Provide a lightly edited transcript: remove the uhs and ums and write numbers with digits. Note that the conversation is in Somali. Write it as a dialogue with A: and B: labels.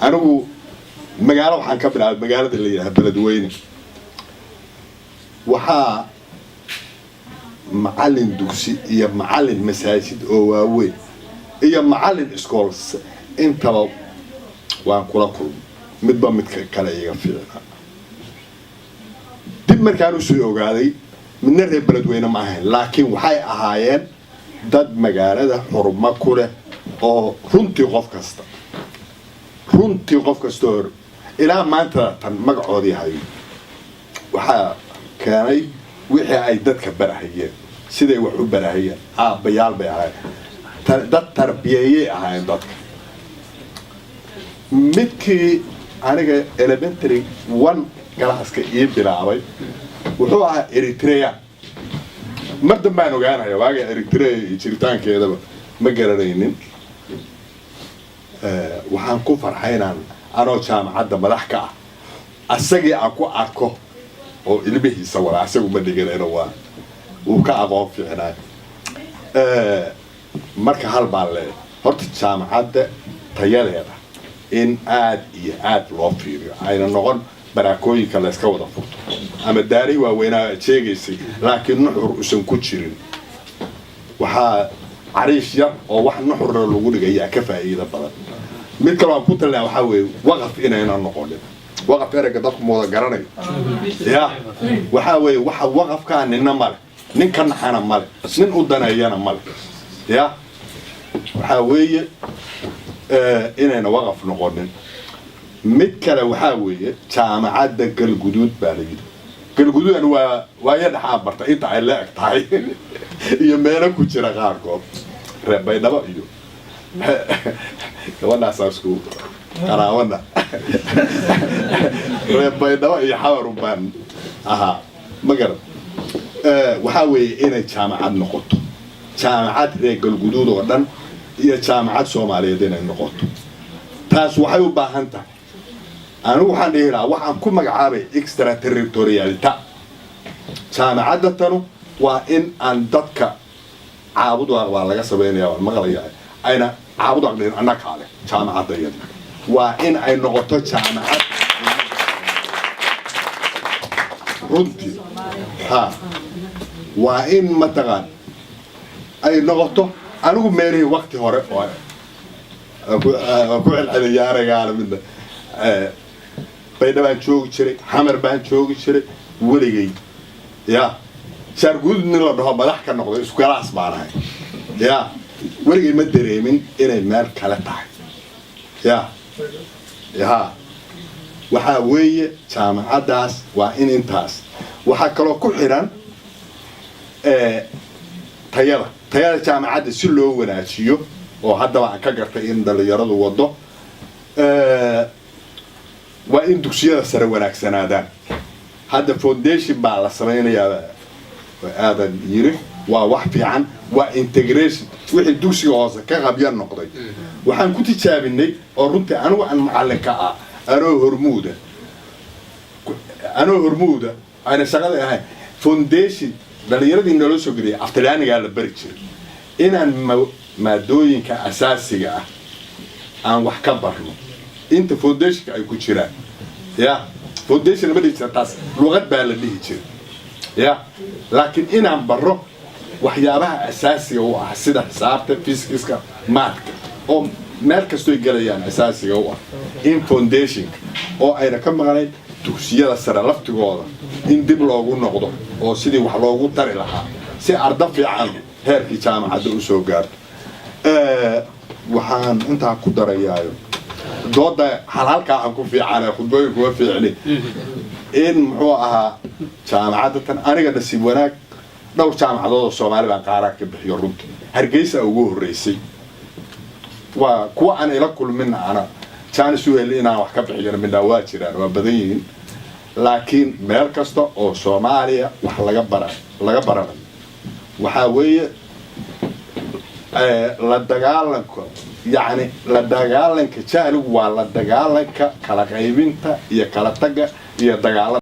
A: Anigu magaalo waxaan ka bilaabay, magaalada la yidhaha Beledweyne. Waxaa macallin dugsi iyo macallin masaajid oo waaweyn iyo macallin iskool intaba waan kula kulmay, midba midka kale iga fiicnaa. Dib markaan usoo ogaaday, midna reer Beledweyne ma ahayn, laakiin waxay ahaayeen dad magaalada xurmo ku leh oo runtii qof kasta, runtii qof kasta hor ilaa maanta tan magacoodii hayo. Waxaa keenay wixii ay dadka barahayeen, siday wax u barahayeen. Aabbayaal bay ahaayeen, dad tarbiyeeyay ahaayeen dadka. Midkii aniga elementary one classka ii bilaabay wuxuu ahaa Eritrea. Mar dambaan ogaanaya, waaga Eritrea iyo jiritaankeedaba ma garanaynin. Waxaan ku farxay inaan anoo jaamacadda madax ka ah asagii aan ku arko oo ilmihiisa wada. Asagu ma dhiganayno, waa wuu ka aqoon fiicnaay. Marka hal baan leeyahay: horta jaamacadda tayadeeda in aad iyo aad loo fiiriyo, ayna noqon baraakooyinka layska wada furto ama daari waaweynaa aad sheegaysay, laakiin nuxur usan ku jirin. Waxaa cariish yar oo wax nuxurna lagu dhigayaa ka faa'iido badan. Mid kaloo aan ku talinaa waxaa weeye waqaf inayna noqonin. Waqaf ereyga dadku ma wada garanayo. Ya, waxaa weeye waxa waqafkaa nina male, nin ka naxana male, nin u daneeyana male. Ya, waxaa weeye inayna waqaf noqonin. Mid kale waxaa weeye Jaamacadda Galguduud baa la yidhi. Galguduudan waa waayo dhexaa barta inta ay la eg tahay iyo meelo ku jira qaarkood, reer Baydhabo iyo gabadhaasaa isku qaraabana, reer Baydhabo iyo Xamarun baan ahaa, ma garan. Waxaa weeye inay jaamacad noqoto jaamacad reer Galguduud oo dhan iyo jaamacad Soomaaliyeed inay noqoto. Taas waxay u baahan tahay, anigu waxaan dhihi lahaa, waxaan ku magacaabay extraterritoriality. Jaamacadda tanu waa in aan dadka Caabudwaaq baa laga samaynaya waan maqlayaa, ayna Caabudwaaq dhihin annagaa leh jaamacadda iyada. Waa in ay noqoto jaamacad runtii, ha, waa in mataqaan ay noqoto. Anigu meelihii wakti hore oo ku celceliya aragaana midna, Baydha baan joogi jiray, Xamar baan joogi jiray weligay. Ya, Shaarguudud nin la dhaho madax ka noqday, isku class baan ahay. Ya, weligay ma dareemin inay meel kale tahay. Ya ya, waxaa weeye jaamacaddaas waa in intaas. Waxaa kaloo ku xidhan tayada jaamacadda si loo wanaajiyo, oo haddaba aan ka gartay in dhalinyaradu wado, waa in dugsiyada sare wanaagsanaadaan. Hadda foundation baa la samaynayaa aadan yiri, waa wax fiican, waa integration wixii dugsiga hoose ka qabya noqday. Waxaan ku tijaabinay oo runtii anigu aan macallinka ah, anoo hormuuda ayna shaqada ahayn, foundation dhalinyaradii naloo soo geliyay aftalyaanigaa la bari jiray, inaan maadooyinka asaasiga ah aan wax ka barno inta foundationka ay ku jiraan. Ya, foundation lama dhihi jira taas, luqad baa la dhihi jiray. Ya, laakiin inaan baro waxyaabaha asaasiga u ah sida xisaabta, physicska, mathka, oo meel kastoy gelayaan asaasiga u ah, in foundationka oo ayna ka maqnayn dugsiyada sare laftigooda in dib loogu noqdo oo sidii wax loogu tari lahaa si arda fiican heerkii jaamacadda usoo gaarto. Waxaan intaa ku darayaayo dooda halhalkaa aan ku fiicana, khudbooyin kuma fiicni, in muxuu ahaa jaamacadda tan aniga nasiib wanaag dhowr jaamacadood oo Soomaali baan qaaraan ka bixiyo. Runta Hargeysa ugu horreysay, waa kuwa aan ila kulmin, ana chance u heli inaan wax ka bixiyana midnaa waa jiraan, waa badan yihiin. Laakiin meel kasta oo Soomaaliya wax laga baranayo waxaa weeye la dagaalanka, yacni la dagaalanka jahligu waa la dagaalanka kala qaybinta iyo kala tagga iyo dagaalada.